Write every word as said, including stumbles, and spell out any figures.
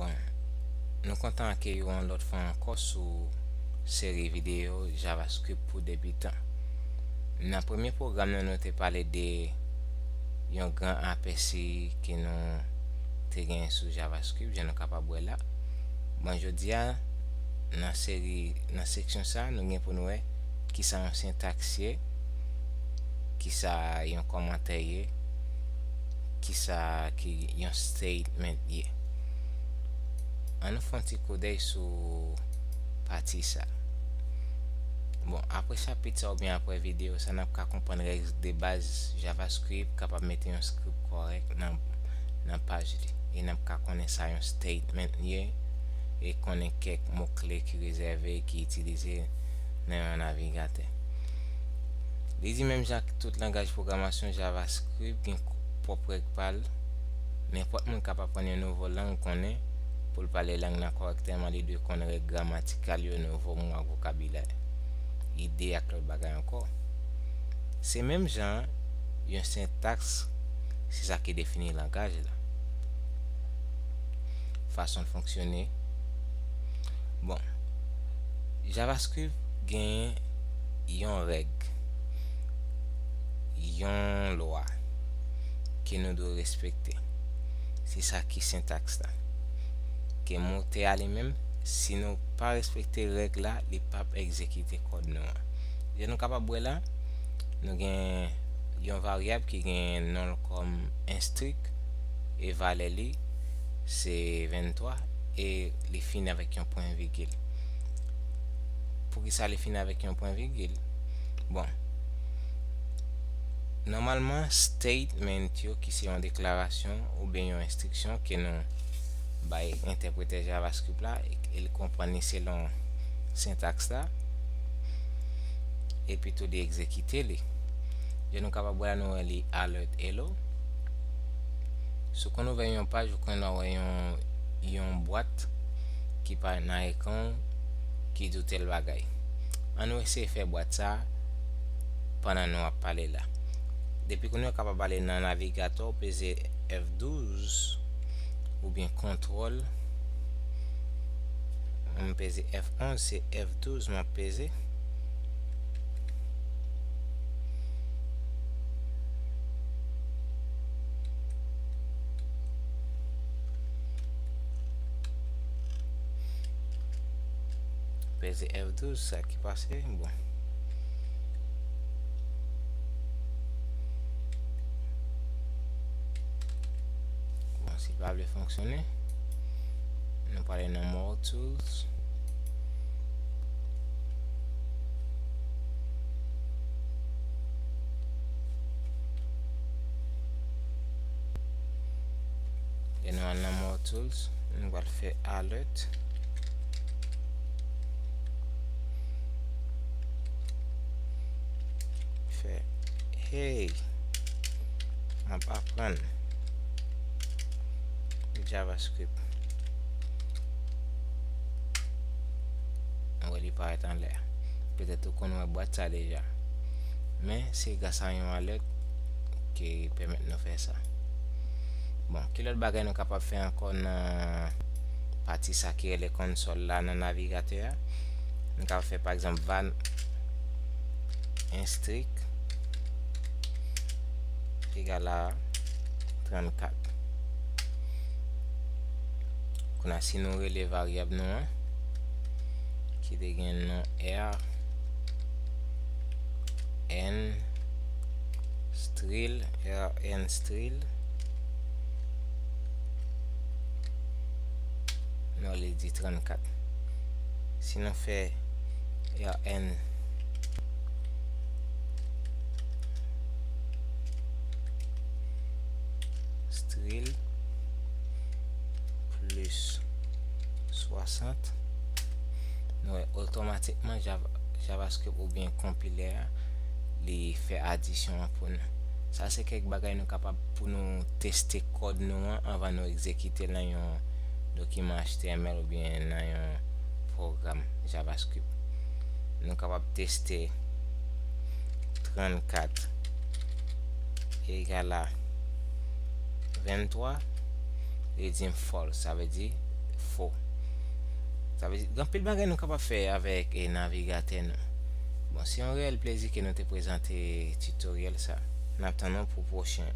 Bon, nou kontan akeyi w yon lòt fwa ankò sou seri videyo JavaScript pou debitan. Nan premye pwogram nan, nou te pale de yon gran apèsi ke nou te genyen sou JavaScript, jan nou kapab wè la. Bon, jodi a, nan seri, nan seksyon sa, nou gen pou nou wè kisa yon sentaks ye, kisa yon kòmantè ye, kisa ki yon statement ye. Ann nou fè yon ti koudèy sou pati sa. Bon, apre chapit sa oubyen apre videyo sa, n ap ka konprann règ de baz JavaScript, kapab mete yon script kòrèk nan, nan paj li. E n ap ka konnen sa yon statement ye, e konnen kèk mo kle ki rezève, ki itilize nan yon navigatè. Li di, menm jan ak tout langaj pwogramasyon, JavaScript gen pwòp règ pa l. Nenpòt moun k ap aprann yon nouvo lang konnen, pou l pale lang nan kòrèktèman, li dwe konn règ gramatikal yo, nouvo mo ak vokabilè, ide ak lòt bagay ankò. Se menm jan an, yon sentaks, se sa ki defini langaj la. Fason l fonksyone. Bon, JavaScript gen yon règ, yon lwa ke nou dwe respekte. Se sa ki sentaks la. Ke motè a li menm, si nou pa respekte règ la, li p ap egzekite kòd nou an. Jan nou kapab wè la, nou gen yon varyab ki gen non l kòm instrik, e valè li se venntwa, e li fini avèk yon pwen vigil. Poukisa li fini avèk yon pwen vigil? Bon, nòmalman, statement yo, ki se yon deklarasyon oubyen yon enstriksyon ke nou bay entèpretè JavaScript la, e, e l konprann li selon sentaks la, epi tou li egzekite li. Jan nou kapab wè la, nou wè li alert hello. Si w konn ouvè yon paj, ou konn wè yon, yon bwat ki parèt nan ekran w ki di w tèl bagay. Ann nou eseye fè bwat sa pandan nou ap pale la. Depi kounye a, w kapab ale nan navigatè w, peze F douz oubyen kontwòl. M peze F onz, se F douz m ap peze. Peze F douz, sa ki pase? Bon. Bon, si l pa vle fonksyone, nou prale nan More Tools. Lè nou al nan More Tools, nou pral fè alert. Fè, hey, m ap aprann JavaScript. Ou wè li parèt anlè a. Petèt ou konn wè bwat sa deja. Men, se gras a yon alert ki pèmèt nou fè sa. Bon, ki lòt bagay nou kapab fè ankò nan pati sa ki rele konsòl la nan navigatè a? Nou kapab fè, pa egzanp, var instrik egal a trannkat. Kounye a, si nou rele varyab nou an, ki te gen non R N stril, R N stril, nou rele di trannkat. Si nou fè R N stril plis swasant, nou wè otomatikman Java, JavaScript oubyen konpilè a, li fè adisyon an pou nou. Sa se kèk bagay nou kapab pou nou teste kòd nou an anvan nou egzekite l nan yon dokiman H T M L oubyen nan yon pwogram JavaScript. Nou kapab teste trannkat egal a venntwa, li di m false, sa vle di fo. Sa vle di, gen anpil bagay nou kapab fè avèk e navigatè nou. Bon, se yon reyèl plezi ke nou te prezante tutoriel sa. N ap tann nou pou pwochen.